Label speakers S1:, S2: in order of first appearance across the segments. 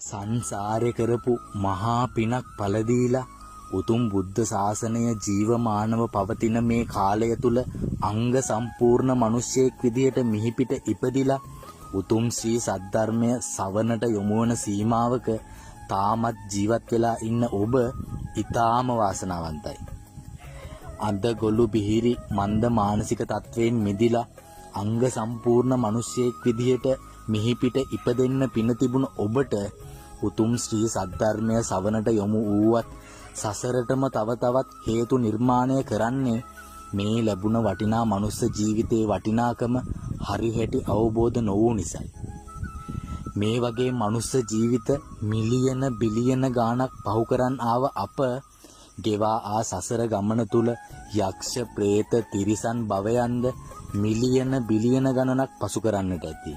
S1: සංසාරේ කරපු මහා පිනක් ඵල දීලා උතුම් බුද්ධ ශාසනය ජීවමානව පවතින මේ කාලය තුල අංග සම්පූර්ණ මිනිසෙක් විදිහට මිහිපිට ඉපදිලා උතුම් ශ්‍රී සද්ධර්මය සවනට යොමු වන සීමාවක තාමත් ජීවත් වෙලා ඉන්න ඔබ ඊටාම වාසනාවන්තයි. අද ගොළු බිහිරි මන්ද මානසික තත්වයෙන් මිදිලා අංග සම්පූර්ණ මිනිසෙක් විදිහට මිහිපිට ඉපදෙන්න පින තිබුණ ඔබට උතුම් ශ්‍රී සද්ධර්මය සවනට යොමු වූවත් සසරටම තව තවත් හේතු නිර්මාණය කරන්නේ මේ ලැබුණ වටිනා මනුස්ස ජීවිතයේ වටිනාකම හරි හැටි අවබෝධ නොවූ නිසායි. මේ වගේ මනුස්ස ජීවිත මිලියන බිලියන ගාණක් පහු කරන් ආව අප ගෙවා ආ සසර ගමන තුල යක්ෂ ප්‍රේත තිරිසන් භවයන්ද මිලියන බිලියන ගණනක් පසු කරන්නට ඇති.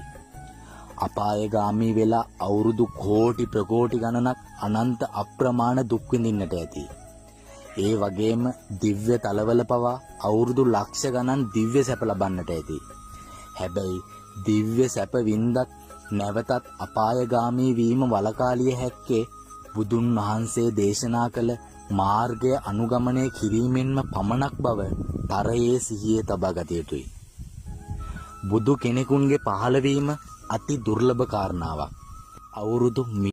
S1: අපායගාමී වෙලා අවුරුදු කෝටි ප්‍රකෝටි ගණනක් අනන්ත අප්‍රමාණ දුක් විඳින්නට ඇති. ඒ වගේම දිව්‍ය තලවල පවා අවුරුදු ලක්ෂ ගණන් දිව්‍ය සැප ලබන්නට ඇති. හැබැයි දිව්‍ය සැප වින්දත් නැවතත් අපායගාමී වීම වළකාලිය හැක්කේ බුදුන් වහන්සේ දේශනා කළ මාර්ගය අනුගමනය කිරීමෙන්ම පමණක් බව තරයේ සිහියේ තබා ගත යුතුයි. බුදු කෙනෙකුන්ගේ පහළවීම අති දුර්ලභ කාරණාවක්. අවුරුදු